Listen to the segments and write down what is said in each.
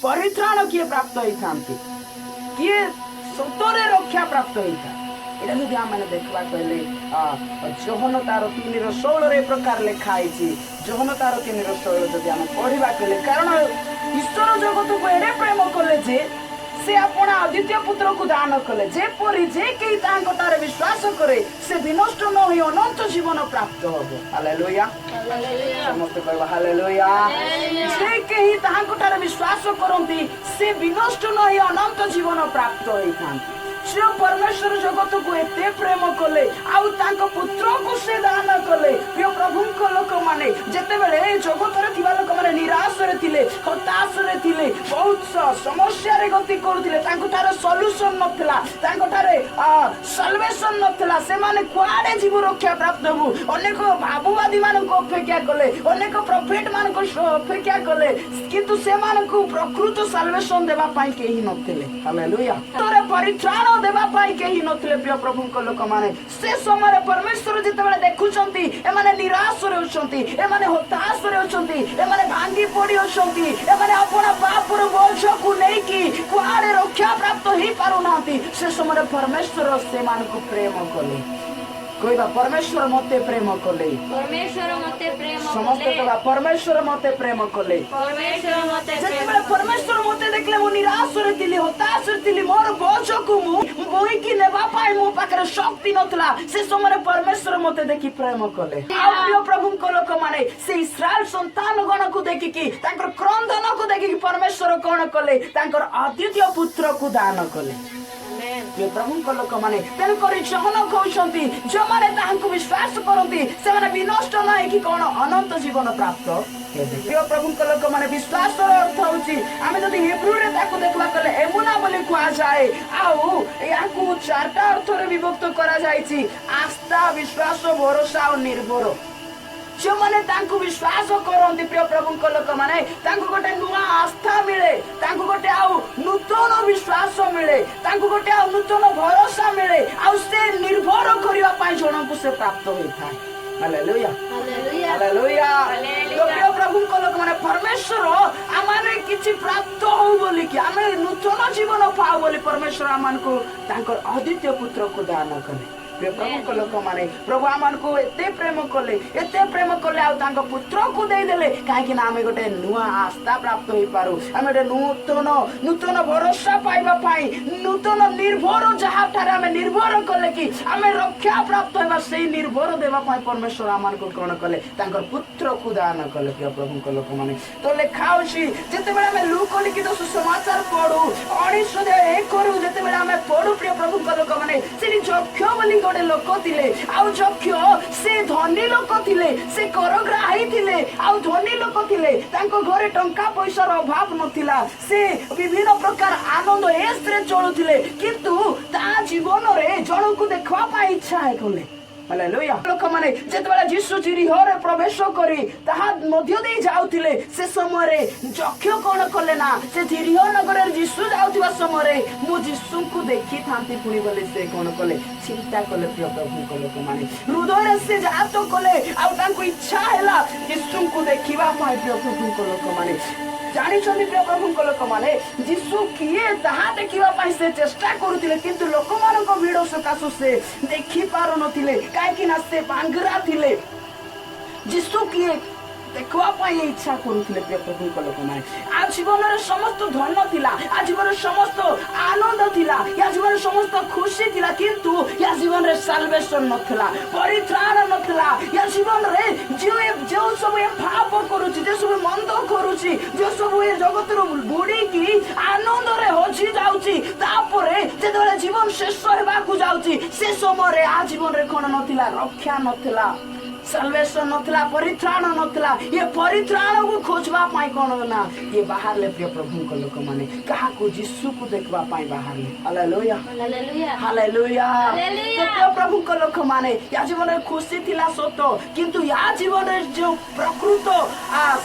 ପରିତ୍ରାଣ କିଏ ପ୍ରାପ୍ତ ହେଇଥାନ୍ତି, କିଏ ସତରେ ରକ୍ଷା ପ୍ରାପ୍ତ ହେଇଥାଏ, ଏଇଟା ଯଦି ଆମେ ଦେଖିବା କହିଲେ ଯୋହନ ତାର 3ର 16ରେ ଏ ପ୍ରକାର ଲେଖା ହେଇଛି। ଯୋହନ ତାର 3ର 16 ଯଦି ଆମେ ପଢିବା କହିଲେ, କାରଣ ଈଶ୍ୱର ଜଗତକୁ ଏଡ଼େ ପ୍ରେମ କଲେ ଯେ ସେ ଆପଣା ଅଦ୍ୱିତୀୟ ପୁତ୍ରକୁ ଦାନ କଲେ, ଯେପରି ଯେ କେହି ତାଙ୍କ ଠାରେ ବିଶ୍ୱାସ କରେ, ସେ ବିନଷ୍ଟ ନ ହୋଇ ଅନନ୍ତ ଜୀବନ ପ୍ରାପ୍ତ ହବ। ହାଲେଲୁୟା! ସମସ୍ତେ କହିବା ହାଲେଲୁୟା। ଯେ କେହି ତାହାଙ୍କ ଠାରେ ବିଶ୍ୱାସ କରନ୍ତି, ସେ ବିନଷ୍ଟ ନ ହୋଇ ଅନନ୍ତ ଜୀବନ ପ୍ରାପ୍ତ ହେଇଥାନ୍ତି। ସେ ପରମେଶ୍ୱର ଜଗତକୁ ଏତେ ପ୍ରେମ କଲେ ଆଉ ତାଙ୍କ ପୁତ୍ରକୁ ସେ ଦାନ କଲେ। ପ୍ରିୟ ପ୍ରଭୁଙ୍କ ଲୋକମାନେ, ଯେତେବେଳେ ଏ ଜଗତରେ ଥିବା ଲୋକମାନେ ନିରାଶରେ ଥିଲେ, ହତାଶରେ ଥିଲେ, ବହୁତ ସମସ୍ୟାରେ ଗତି କରୁଥିଲେ, ତାଙ୍କ ଠାରେ ସଲ୍ୟୁସନ ନଥିଲା, ତାଙ୍କ ଠାରେ ସାଲଭେସନ ନଥିଲା, ସେମାନେ କୁଆଡେ ଯିବୁ, ରକ୍ଷା ପ୍ରାପ୍ତ ହେବୁ? ଅନେକ ଭାବୁବାଦୀ ମାନଙ୍କୁ ଅପେକ୍ଷା କଲେ, ଅନେକ ପ୍ରଫେଟ ମାନଙ୍କୁ ଅପେକ୍ଷା କଲେ, କିନ୍ତୁ ସେମାନଙ୍କୁ ପ୍ରକୃତ ସାଲଭେସନ ଦେବା ପାଇଁ କେହି ନଥିଲେ। ହାଲେଲୁୟା! ପରିତ୍ରାଣ ଦେବା ପାଇଁ କେହି ନଥିଲେ। ପ୍ରିୟ ପ୍ରଭୁଙ୍କ ଲୋକମାନେ, ସେ ସମୟରେ ପରମେଶ୍ୱର ଯେତେବେଳେ ଦେଖୁଛନ୍ତି ଏମାନେ ନିରାଶରେ ଅଛନ୍ତି, ଏମାନେ ହତାଶରେ ଅଛନ୍ତି, ଏମାନେ ଭାଙ୍ଗି ପଡି ଅଛନ୍ତି, ଏମାନେ ଆପଣା ପାପର ବୋଝକୁ ନେଇକି କୁଆଡେ ରକ୍ଷା ପ୍ରାପ୍ତ ହେଇପାରୁନାହାନ୍ତି, ସେ ସମୟରେ ପରମେଶ୍ୱର ସେମାନଙ୍କୁ ପ୍ରେମ କଲେ। କହିବା, ପରମେଶ୍ୱର ମତେ ପ୍ରେମ କଲେ। ପରମେଶ୍ୱର ମତେ ପ୍ରେମ ସମସ୍ତେ କଲେ। କହିବା, ପରମେଶ୍ୱର ମତେ ପ୍ରେମ କଲେ। ପରମେଶ୍ୱର ମତେ ପ୍ରେମ ଯେତେବେଳେ ପରମେଶ୍ୱର ମତେ ଦେଖିଲେ ମୁଁ ନିରାଶରେ ଥିଲି, ହତାଶରେ ଥିଲି, ମୋର ବୋଝକୁ ମୁଁ ବୋହିକି ନେବା ପାଇଁ ମୋ ପାଖରେ ଶକ୍ତି ନଥିଲା, ସେ ସମୟରେ ପରମେଶ୍ୱର ମତେ ଦେଖି ପ୍ରେମ କଲେ। ଆଉ ପ୍ରିୟ ପ୍ରଭୁଙ୍କ ଲୋକମାନେ, ସେ ଇସ୍ରାଏଲ ସନ୍ତାନ ଗଣକୁ ଦେଖିକି, ତାଙ୍କର କ୍ରନ୍ଦନକୁ ଦେଖିକି ପରମେଶ୍ୱର କଣ କଲେ? ତାଙ୍କର ଅଦ୍ୱିତୀୟ ପୁତ୍ରକୁ ଦାନ କଲେ। ଆମେନ୍। ପ୍ରିୟ ପ୍ରଭୁଙ୍କ ଲୋକମାନେ, ତେଣୁକରି ଯୋହନ କହୁଛନ୍ତି, ଯେଉଁମାନେ ତାହାଙ୍କୁ ବିଶ୍ୱାସ କରନ୍ତି, ସେମାନେ ବିନଷ୍ଟ ନ ହେଇକି କଣ ଅନନ୍ତ ଜୀବନ ପ୍ରାପ୍ତ ହେବେ। ପ୍ରିୟ ପ୍ରଭୁଙ୍କ ଲୋକମାନେ, ବିଶ୍ୱାସର ଅର୍ଥ ହଉଛି, ଆମେ ଯଦି ହିବ୍ରୁରେ ତାକୁ ଦେଖିବା କଲେ ଏମୁନା ବୋଲି କୁହାଯାଏ। ଆଉ ଏହାକୁ ଚାରିଟା ଅର୍ଥରେ ବିଭକ୍ତ କରାଯାଇଛି: ଆସ୍ଥା, ବିଶ୍ୱାସ, ଭରସା ଆଉ ନିର୍ଭର। ଯେଉଁମାନେ ତାଙ୍କୁ ବିଶ୍ୱାସ କରନ୍ତି, ପ୍ରିୟ ପ୍ରଭୁଙ୍କ ଲୋକମାନେ, ତାଙ୍କୁ ଗୋଟେ ନୂଆ ଆସ୍ଥା ମିଳେ, ତାଙ୍କୁ ଗୋଟେ ଆଉ ନୂତନ ବିଶ୍ୱାସ ମିଳେ, ତାଙ୍କୁ ଗୋଟେ ଆଉ ନୂତନ ଭରସା ମିଳେ, ଆଉ ସେ ନିର୍ଭର କରିବା ପାଇଁ ଜଣଙ୍କୁ ସେ ପ୍ରାପ୍ତ ହୋଇଥାଏ। ହାଲେଲୁୟା! ହାଲେଲୁୟା! ହାଲେଲୁୟା! ହାଲେଲୁୟା! ତ ପ୍ରିୟ ପ୍ରଭୁଙ୍କ ଲୋକମାନେ, ପରମେଶ୍ୱର ଆମମାନେ କିଛି ପ୍ରାପ୍ତ ହଉ ବୋଲିକି, ଆମେ ନୂତନ ଜୀବନ ପାଉ ବୋଲି ପରମେଶ୍ୱର ଆମମାନଙ୍କୁ ତାଙ୍କର ଅଦ୍ୱିତୀୟ ପୁତ୍ରକୁ ଦାନ କଲେ। ପ୍ରିୟ ପ୍ରଭୁଙ୍କ ଲୋକମାନେ, ପ୍ରଭୁ ଆମମାନଙ୍କୁ ଏତେ ପ୍ରେମ କଲେ, ଏତେ ପ୍ରେମ କଲେ ଆଉ ତାଙ୍କ ପୁତ୍ରକୁ ଦେଇଦେଲେ। କାହିଁକି ନା ଆମେ ଗୋଟେ ନୂଆ ଆସ୍ଥା ପ୍ରାପ୍ତ ହେଇପାରୁ, ଆମେ ଗୋଟେ ନୂତନ ନୂତନ ଭରସା ପାଇବା ପାଇଁ, ନୂତନ ନିର୍ଭର, ଯାହାଠାରେ ଆମେ ନିର୍ଭର କଲେ କି ଆମେ ରକ୍ଷା ପ୍ରାପ୍ତ ହେବା, ସେଇ ନିର୍ଭର ଦେବା ପାଇଁ ପରମେଶ୍ୱର ଆମମାନଙ୍କୁ କଣ କଲେ? ତାଙ୍କର ପୁତ୍ରକୁ ଦାନ କଲେ। ପ୍ରିୟ ପ୍ରଭୁଙ୍କ ଲୋକମାନେ, ତ ଲେଖା ଅଛି, ଯେତେବେଳେ ଆମେ ଲୁକ ଲିଖିତ ସୁସମାଚାର ପଢୁ, 19 ଅଧ୍ୟାୟ 1ରୁ ଯେତେବେଳେ ଆମେ ପଢୁ, ପ୍ରିୟ ପ୍ରଭୁଙ୍କ ଲୋକମାନେ, ସେଠି ଯକ୍ଷ ବୋଲି ଗୋଟେ ଲୋକ ଥିଲେ। ଆଉ ଯକ୍ଷ ସେ ଧନୀ ଲୋକ ଥିଲେ, ସେ କରଗ୍ରାହୀ ଥିଲେ ଆଉ ଧନୀ ଲୋକ ଥିଲେ। ତାଙ୍କ ଘରେ ଟଙ୍କା ପଇସାର ଅଭାବ ନଥିଲା। ସେ ବିଭିନ୍ନ ପ୍ରକାର ଆନନ୍ଦ ଏସରେ ଚଳୁଥିଲେ, କିନ୍ତୁ ତା ଜୀବନରେ ଜଣଙ୍କୁ ଦେଖିବା ପାଇଁ ଇଚ୍ଛା କଲେ। ହାଲେଲୁୟା! ଲୋକମାନେ, ଯେତେବେଳେ ଯୀଶୁ ଯିରୀହୋରେ ପ୍ରବେଶ କରି ତାହା ମଧ୍ୟ ଦେଇ ଯାଉଥିଲେ, ସେ ସମୟରେ ଯକ୍ଷ କଣ କଲେ ନା, ସେ ଯିରୀହୋ ନଗରରେ ଯୀଶୁ ଯାଉଥିବା ସମୟରେ ମୁଁ ଯୀଶୁଙ୍କୁ ଦେଖିଥାନ୍ତି ପୁଣି ବୋଲି ସେ କଣ କଲେ? ଚିନ୍ତା କଲେ। ପ୍ରିୟ ପ୍ରଭୁଙ୍କ ଲୋକମାନେ, ହୃଦୟରେ ସେ ଜାତ କଲେ ଆଉ ତାଙ୍କୁ ଇଚ୍ଛା ହେଲା ଯୀଶୁଙ୍କୁ ଦେଖିବା ପାଇଁ। ପ୍ରିୟ ପ୍ରଭୁଙ୍କ ଲୋକମାନେ, ଜାଣିଛନ୍ତି ପ୍ରିୟ ପ୍ରଭୁଙ୍କ ଲୋକମାନେ, ଯୀଶୁ କିଏ ତାହା ଦେଖିବା ପାଇଁ ସେ ଚେଷ୍ଟା କରୁଥିଲେ, କିନ୍ତୁ ଲୋକମାନଙ୍କ ଭିଡ଼ ସକାଶୁ ସେ ଦେଖି ପାରୁନଥିଲେ, କାହିଁକି ନା ସେ ବାଙ୍ଗରା ଥିଲେ। ଯୀଶୁ କିଏ ଦେଖିବା ପାଇଁ ଇଚ୍ଛା କରୁଥିଲେ। ପ୍ରିୟ ପ୍ରଭୁଙ୍କ ଲୋକମାନେ, ଆ ଜୀବନରେ ସମସ୍ତ ଧନ ଥିଲା, ଆ ଜୀବନରେ ସମସ୍ତ ଆନନ୍ଦ ଥିଲା, ୟା ଜୀବନରେ ସମସ୍ତ ଖୁସି ଥିଲା, କିନ୍ତୁ ୟା ଜୀବନରେ ସାଲଭେସନ ନଥିଲା, ପରିତ୍ରାଣ ନଥିଲା। ୟା ଜୀବନରେ ଯେଉଁ ଯେଉଁ ସବୁ ଏ ପାପ କରୁଛି, ଯେଉଁ ସବୁ ମନ୍ଦ କରୁଛି, ଯେଉଁ ସବୁ ଏ ଜଗତରୁ ବୁଡ଼ିକି ଆନନ୍ଦରେ ହଜି ଯାଉଛି, ତାପରେ ଯେତେବେଳେ ଜୀବନ ଶେଷ ହେବାକୁ ଯାଉଛି, ସେ ସମୟରେ ଆ ଜୀବନରେ କଣ ନଥିଲା? ରକ୍ଷା ନଥିଲା, ସାଲଭେସନ ନଥିଲା, ପରିତ୍ରାଣ ନଥିଲା। ଇଏ ପରିତ୍ରାଣକୁ ଖୋଜିବା ପାଇଁ କଣ ନା ଇଏ ବାହାରିଲେ। ପ୍ରିୟ ପ୍ରଭୁଙ୍କ ଲୋକମାନେ, କାହାକୁ? ଯୀଶୁକୁ ଦେଖିବା ପାଇଁ ବାହାରିଲେ। ହାଲେଲୁୟା! ହାଲେଲୁୟା! ହାଲେଲୁୟା! ହାଲେଲୁୟା! ତ ପ୍ରିୟ ପ୍ରଭୁଙ୍କ ଲୋକମାନେ, ୟା ଜୀବନରେ ଖୁସି ଥିଲା ସତ, କିନ୍ତୁ ୟା ଜୀବନରେ ଯେଉଁ ପ୍ରକୃତ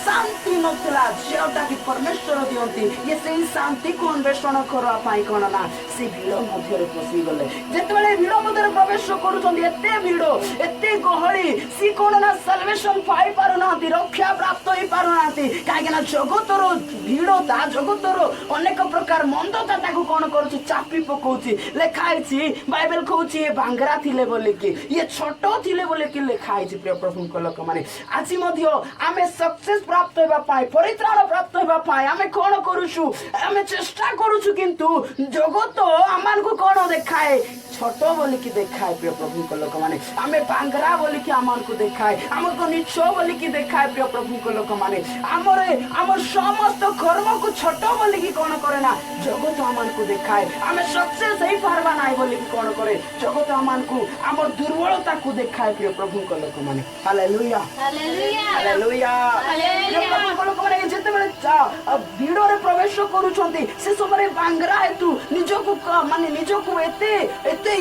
ଶାନ୍ତି ନଥିଲା, ଯେଉଁଟା କି ପରମେଶ୍ୱର ଦିଅନ୍ତି, ଇଏ ସେଇ ଶାନ୍ତିକୁ ଅନ୍ୱେଷଣ କରିବା ପାଇଁ କଣ ନା ସେ ଭିଡ଼ ମଧ୍ୟରେ ପଶିଗଲେ। ଯେତେବେଳେ ଭିଡ଼ ମଧ୍ୟରେ ପ୍ରବେଶ କରୁଛନ୍ତି, ଏତେ ଭିଡ଼, ଏତେ ଗହଳି, ସିଏ କଣ ନା ସାଲଭେସନ ପାଇ ପାରୁନାହାନ୍ତି, ରକ୍ଷା ପ୍ରାପ୍ତ ହେଇପାରୁନାହାନ୍ତି। କାହିଁକି ନା ଜଗତର ଭିଡ଼ତା, ଜଗତର ଅନେକ ପ୍ରକାର ମନ୍ଦତା ତାକୁ କଣ କରୁଛି? ଚାପି ପକଉଛି। ଲେଖା ହେଇଛି, ବାଇବେଲ କହୁଛି, ଇଏ ବାଙ୍ଗରା ଥିଲେ ବୋଲିକି, ଇଏ ଛୋଟ ଥିଲେ ବୋଲିକି ଲେଖା ହେଇଛି। ପ୍ରିୟ ପ୍ରଭୁଙ୍କ ଲୋକମାନେ, ଆଜି ମଧ୍ୟ ଆମେ ସକ୍ସେସ ପ୍ରାପ୍ତ ହେବା ପାଇଁ, ପରିତ୍ରାଣ ପ୍ରାପ୍ତ ହେବା ପାଇଁ ଆମେ କଣ କରୁଛୁ? ଆମେ ଚେଷ୍ଟା କରୁଛୁ, କିନ୍ତୁ ଜଗତ ଆମମାନଙ୍କୁ କଣ ଦେଖାଏ? ଛୋଟ ବୋଲିକି ଦେଖାଏ। ପ୍ରିୟ ପ୍ରଭୁଙ୍କ ଲୋକମାନେ, ଆମେ ବାଙ୍ଗରା ବୋଲିକି ଆମମାନଙ୍କୁ ଦେଖାଏ, ଆମକୁ ନିଚ ବୋଲିକି ଦେଖାଏ। ପ୍ରିୟ ପ୍ରଭୁଙ୍କ ଲୋକମାନେ, ଆମର ସମସ୍ତ କର୍ମକୁ ଛୋଟ ବୋଲିକି କଣ କରେ ନା ଜଗତ ଆମମାନଙ୍କୁ ଦେଖାଏ। ଆମେ ସକ୍ସେସ ହେଇପାରବା ନାହିଁ ବୋଲିକି କଣ କରେ? ଜଗତ ଆମମାନଙ୍କୁ ଆମର ଦୁର୍ବଳତାକୁ ଦେଖାଏ। ପ୍ରିୟ ପ୍ରଭୁଙ୍କ ଲୋକମାନେ, ହାଲେଲୁୟା। ହାଲେଲୁୟା। ହାଲେଲୁୟା। ହାଲେଲୁୟା। ପ୍ରିୟ ପ୍ରଭୁଙ୍କ ଲୋକମାନେ, ଯେତେବେଳେ ଭିଡ଼ରେ ପ୍ରବେଶ କରୁଛନ୍ତି, ସେ ସମୟରେ ବାଙ୍ଗରା ହେତୁ ନିଜକୁ ମାନେ ନିଜକୁ ଏତେ ଏତେ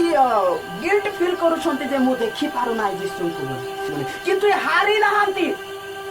ଗିଲ୍ଟ ଫିଲ୍ କରୁଛନ୍ତି ଯେ ମୁଁ ଦେଖି ପାରୁନାହିଁ ଯୀଶୁଙ୍କୁ ବୋଲି। କିନ୍ତୁ ଏ ହାରି ନାହାନ୍ତି।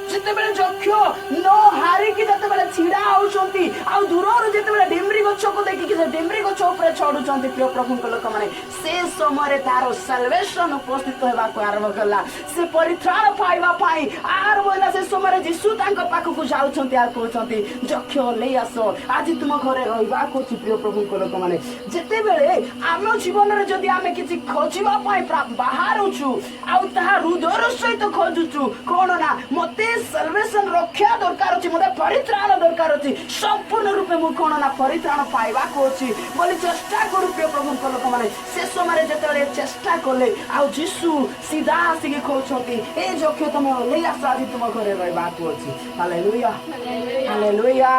ଯେତେବେଳେ ଯକ୍ଷ ନ ହାରିକି ଯେତେବେଳେ ଛିଡା ହଉଛନ୍ତି, ଆଉ ଦୂରରୁ ଯେତେବେଳେ ଡିମ୍ରି ଗଛକୁ ଦେଖିକି ସେ ଡିମ୍ରି ଗଛ ଉପରେ ଚଢୁଛନ୍ତି, ପ୍ରିୟ ପ୍ରଭୁଙ୍କ ଲୋକମାନେ, ସେ ସମୟରେ ତାର ସାଲଭେସନ ଉପସ୍ଥିତ ହେବାକୁ ଆରମ୍ଭ କଲା। ସେ ପରିତ୍ରାଣ ପାଇବା ପାଇଁ ଆରମ୍ଭ ହେଲା। ସେ ସମୟରେ ଯୀଶୁ ତାଙ୍କ ପାଖକୁ ଯାଉଛନ୍ତି ଆଉ କହୁଛନ୍ତି, "ଯକ୍ଷ, ଓହ୍ଲେଇ ଆସ, ଆଜି ତୁମ ଘରେ ରହିବାକୁ ଅଛି।" ପ୍ରିୟ ପ୍ରଭୁଙ୍କ ଲୋକମାନେ, ଯେତେବେଳେ ଆମ ଜୀବନରେ ଯଦି ଆମେ କିଛି ଖୋଜିବା ପାଇଁ ବାହାରୁଛୁ ଆଉ ତାହା ହୃଦୟର ସହିତ ଖୋଜୁଛୁ, କଣ ନା ମତେ ସାଲଭେସନ, ରକ୍ଷା ଦରକାର ଅଛି, ମତେ ପରିତ୍ରାଣ ଦରକାର ଅଛି, ସମ୍ପୂର୍ଣ୍ଣ ରୂପେ ମୁଁ କଣ ନା ପରିତ୍ରାଣ ପାଇବାକୁ ଅଛି ବୋଲି ଚେଷ୍ଟା କରୁ, ପ୍ରିୟ ପ୍ରଭୁଙ୍କ ଲୋକମାନେ, ସେ ସମୟରେ ଯେତେବେଳେ ଚେଷ୍ଟା କଲେ ଆଉ ଯୀଶୁ ସିଧା ଆସିକି କହୁଛନ୍ତି, "ଏ ଯକ୍ଷ, ତମେ ଓହ୍ଲେଇ ଆସ, ଆଜି ତୁମ ଘରେ ରହିବାକୁ ଅଛି।" ହାଲେଲୁୟା। ହାଲେଲୁୟା।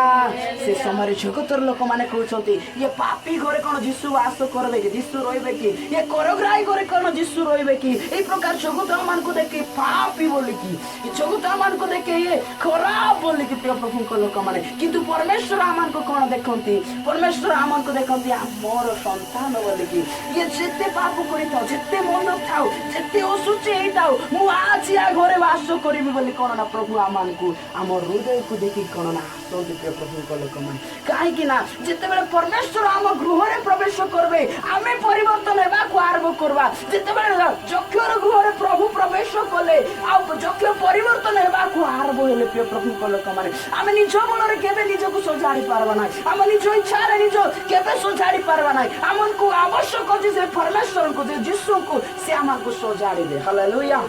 ସେ ସମୟରେ ଜଗତର ଲୋକମାନେ କହୁଛନ୍ତି, ଇଏ ପାପୀ ଘରେ କଣ ଯୀଶୁ ବାସ କରିବେ କି? ଯୀଶୁ ରହିବେ କି? ଇଏ କରଗ୍ରାହୀ ଘରେ କଣ ଯୀଶୁ ରହିବେ କି? ଏଇ ପ୍ରକାର ଜଗତ ଆମମାନଙ୍କୁ ଦେଖେ ପାପୀ ବୋଲିକି, ଏ ଜଗତ ଆମମାନଙ୍କୁ ଦେଖେ ଇଏ ଖରାପ ବୋଲିକି। ପ୍ରିୟ ପ୍ରଭୁଙ୍କ ଲୋକମାନେ, କିନ୍ତୁ ପରମେଶ୍ୱର ଆମମାନଙ୍କୁ କଣ ଦେଖନ୍ତି? ପରମେଶ୍ୱର ଆମମାନଙ୍କୁ ଦେଖନ୍ତି ମୋର ସନ୍ତାନ ବୋଲିକି। ଇଏ ଯେତେ ପାପ କରିଥାଉ, ଯେତେ ମନ୍ଦ ଥାଉ, ଯେତେ ଅଶୁଚି ହେଇଥାଉ, ମୁଁ ଆଜି ଆ ଘରେ ବାସ କରିବି ବୋଲି କଣ ନା ପ୍ରଭୁ ଆମମାନଙ୍କୁ ଆମ ହୃଦୟକୁ ଦେଖି କଣ ନା ଆସନ୍ତି। ପ୍ରିୟ ପ୍ରଭୁଙ୍କ ଲୋକମାନେ, କାହିଁକି ନା ଯେତେବେଳେ ପରମେଶ୍ୱର ଆମ ଗୃହରେ ପ୍ରବେଶ କରିବେ, ଆମେ ପରିବର୍ତ୍ତନ ହେବାକୁ ଆରମ୍ଭ କରିବା। ଯେତେବେଳେ ଯକ୍ଷର ଗୃହରେ ପ୍ରଭୁ ପ୍ରବେଶ କଲେ ଆଉ ଯକ୍ଷ ପରିବର୍ତ୍ତନ ହେବାକୁ ଆରମ୍ଭ ହେଲେ। ପ୍ରିୟ ପ୍ରଭୁଙ୍କ ଲୋକମାନେ, ଆମେ ନିଜ ବଳରେ କେବେ ନିଜକୁ ସଜାଡ଼ି ପାରବା ନାହିଁ। ଆମ ନିଜ ଇଚ୍ଛାରେ ନିଜ କେବେ ସଜାଡ଼ି ପାରବା ନାହିଁ। ଆମକୁ ଆବଶ୍ୟକ ଅଛି ସେ ପରମେଶ୍ୱରଙ୍କୁ, ଯେ ଯୀଶୁଙ୍କୁ, ସେ ଆମକୁ ସଜାଡ଼ିବେ। ହାଲେଲୁୟା।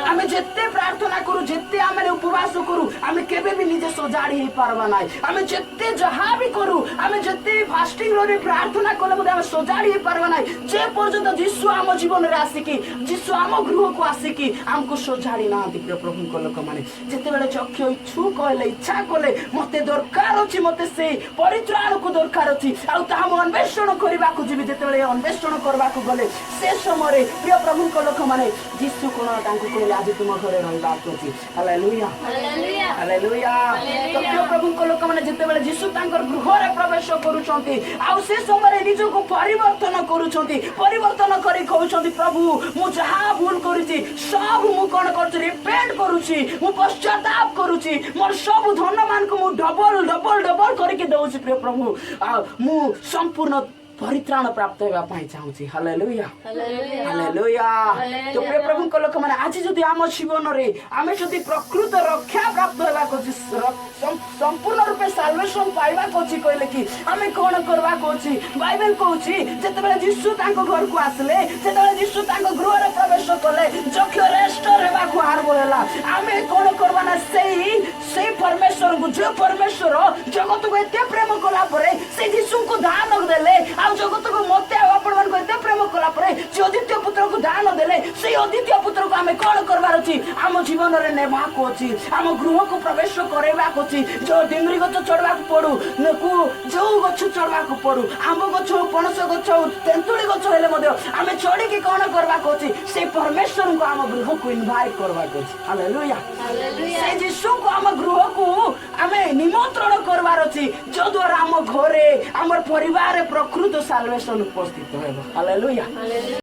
ଆମେ ଯେତେ ପ୍ରାର୍ଥନା କରୁ, ଯେତେ ଆମେ ଉପବାସ କରୁ, ଆମେ କେବେ ବି ନିଜେ ସଜାଡ଼ି ହେଇପାରବା ନାହିଁ। ଆମେ ଯେତେ ଯାହା ବି କରୁ, ଆମେ ଯେତେ ଫାଷ୍ଟିଂ ରହି ପ୍ରାର୍ଥନା କଲେ ମଧ୍ୟ ଆମେ ସଜାଡ଼ି ହେଇପାରବା ନାହିଁ, ଯେ ପର୍ଯ୍ୟନ୍ତ ଯୀଶୁ ଆମ ଜୀବନରେ ଆସିକି, ଯୀଶୁ ଆମ ଗୃହକୁ ଆସିକି ଆମକୁ ସଜାଡ଼ି ନାହାନ୍ତି। ପ୍ରିୟ ପ୍ରଭୁଙ୍କ ଲୋକମାନେ, ଯେତେବେଳେ ଯକ୍ଷ ଇଚ୍ଛୁକ ହେଲେ, ଇଚ୍ଛା କଲେ, ମତେ ଦରକାର ଅଛି, ମତେ ସେଇ ପରିତ୍ରାଣକୁ ଦରକାର ଅଛି ଆଉ ତାହା ମୁଁ ଅନ୍ୱେଷଣ କରିବାକୁ ଯିବି। ଯେତେବେଳେ ଅନ୍ୱେଷଣ କରିବାକୁ ଗଲେ, ସେ ସମୟରେ ପ୍ରିୟ ପ୍ରଭୁଙ୍କ ଲୋକମାନେ, ଯୀଶୁ କଣ ତାଙ୍କୁ କହିଲେ, "ଆଜି ତୁମ ଘରେ ରହିବାକୁ ଅଛି।" ହାଲେଲୁୟା। ହାଲେଲୁୟା। ହାଲେଲୁୟା। ତ ପ୍ରିୟ ପ୍ରଭୁଙ୍କ ଲୋକମାନେ, ଯେତେବେଳେ ଯୀଶୁ ତାଙ୍କର ଗୃହରେ ପ୍ରବେଶ କରୁଛନ୍ତି ଆଉ ସେ ସମୟରେ ନିଜକୁ ପରିବର୍ତ୍ତନ କରୁଛନ୍ତି, ପରିବର୍ତ୍ତନ କରି କହୁଛନ୍ତି, "ପ୍ରଭୁ, ମୁଁ ଯାହା ଭୁଲ କରିଛି ସବୁ ମୁଁ କଣ କରୁଛି? ରିପେଣ୍ଟ କରୁଛି, ମୁଁ ପଶ୍ଚାତାପ କରୁଛି। ମୋର ସବୁ ଧନମାନଙ୍କୁ ମୁଁ ଡବଲ ଡବଲ ଡବଲ କରିକି ଦଉଛି। ପ୍ରିୟ ପ୍ରଭୁ, ଆଉ ମୁଁ ସମ୍ପୂର୍ଣ୍ଣ ପରିତ୍ରାଣ ପ୍ରାପ୍ତ ହେବା ପାଇଁ ଚାହୁଁଛି।" ହାଲେଲୁୟା। ହାଲେଲୁୟା। ହାଲେଲୁୟା। ତ ପ୍ରିୟ ପ୍ରଭୁଙ୍କ ଲୋକମାନେ, ଆଜି ଯଦି ଆମ ଜୀବନରେ ଆମେ ଯଦି ପ୍ରକୃତ ରକ୍ଷା ପ୍ରାପ୍ତ ହେବାକୁ ଅଛି, ସମ୍ପୂର୍ଣ୍ଣ ରୂପେ ସାଲଭେସନ ପାଇବାକୁ ଅଛି କହିଲେ କି ଆମେ କଣ କରିବାକୁ ଅଛି? ବାଇବେଲ କହୁଛି, ଯେତେବେଳେ ଯୀଶୁ ତାଙ୍କ ଘରକୁ ଆସିଲେ, ଯେତେବେଳେ ଯୀଶୁ ତାଙ୍କ ଗୃହରେ ପ୍ରବେଶ କଲେ, ଯକ୍ଷ ରେଷ୍ଟୋର ହେବାକୁ ଆରମ୍ଭ ହେଲା। ଆମେ କଣ କରିବା ନା ସେଇ ସେଇ ପରମେଶ୍ୱରଙ୍କୁ, ଯେଉଁ ପରମେଶ୍ୱର ଜଗତକୁ ଏତେ ପ୍ରେମ କଲା ପରେ ସେ ଯୀଶୁଙ୍କୁ ଦାନ ଦେଲେ, ଆଉ ଜଗତକୁ ମତେ ଆଉ ଆପଣମାନଙ୍କୁ ଏତେ ପ୍ରେମ କଲା ପରେ ସେ ଅଦ୍ୱିତୀୟ ପୁତ୍ରକୁ ଦାନ ଦେଲେ, ସେଇ ଅଦ୍ୱିତୀୟ ପୁତ୍ରକୁ ଆମେ କଣ କରିବାର ଅଛି? ଆମ ଜୀବନରେ ନେବାକୁ ଅଛି, ଆମ ଗୃହକୁ ପ୍ରବେଶ କରାଇବାକୁ ଅଛି। ଯୋଉ ଡିମ୍ରି ଗଛ ଚଢିବାକୁ ପଡୁ କୁ ଯୋଉ ଗଛ ଚଢିବାକୁ ପଡୁ, ଆମ୍ବ ଗଛ ହଉ, ପଣସ ଗଛ ହଉ, ତେନ୍ତୁଳି ଗଛ ହେଲେ ମଧ୍ୟ ଆମେ ଚଢିକି କଣ କରିବାକୁ ଅଛି? ସେଇ ପରମେଶ୍ୱରଙ୍କୁ ଆମ ଗୃହକୁ ଇନଭାଇଟ କରିବାକୁ ଅଛି। ହାଲେଲୁୟା। ହାଲେଲୁୟା। ସେ ଯୀଶୁଙ୍କୁ ଆମ ଗୃହକୁ ଆମେ ନିମନ୍ତ୍ରଣ କରିବାର ଅଛି, ଯଦ୍ୱାରା ଆମ ଘରେ, ଆମର ପରିବାରରେ ପ୍ରକୃତ ସାଲଭେସନ ଉପସ୍ଥିତ ହେବ। ହାଲେଲୁୟା। ହାଲେଲୁୟା।